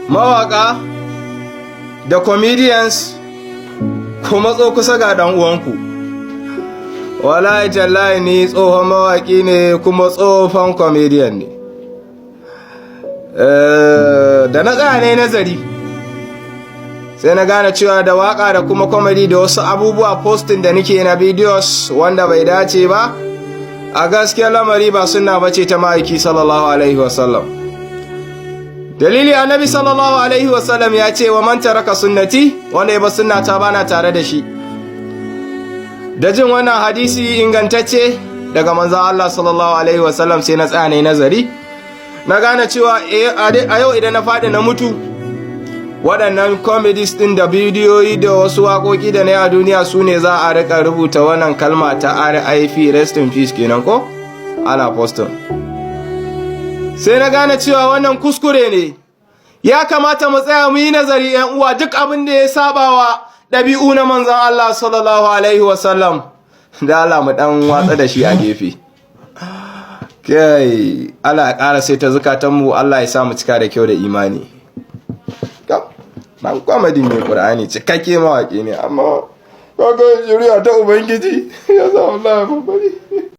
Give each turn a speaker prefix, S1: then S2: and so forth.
S1: Mawaka da comedians, ku matso kusa ga dan uwanku. Wallahi tallahi, ni tsohon mawaki ne kuma tsohon comedian ne. Da na tsaya ne nazari, sai na gane cewa da waka da kuma comedy da wasu abubuwa, posting da nake na videos wanda bai dace ba, a gaskiyar lamari ba sunna bace ta Ma'aiki sallallahu alaihi wasallam. Dalili, Annabi sallallahu alaihi wasallam ya ce wa man taraka sunnati, wanda ya bar sunnata bana tare da shi. Da jin wannan hadisi ingantacce daga manzon Allah sallallahu alaihi wasallam, sai na tsaya ne nazari, na gane cewa a yau idan na faɗi na mutu, waɗannan comedies ɗin da bidiyoyi da wasu waƙoƙi da na yi a duniya su ne za a riƙa rubuta wannan kalma ta RIP, rest in peace kenan ko, ana posting. Sai na gane cewa wannan kuskure ne. Ya kamata mu tsaya mu yi nazari, 'yan uwa. Duk abin da ya sabawa ɗabi'u na Manzon Allah sallallahu alaihi wasallam, da Allah mu ɗan watsa da shi a gefe. Kai, Allah ya ƙara sai ta zukatanmu, Allah ya sa mu cika da kyau da imani. Dan comedy mai Qur'ani, cikakke mawaƙi ne, amma kaga shari'a ta Ubangiji ya sa Allah ya bari.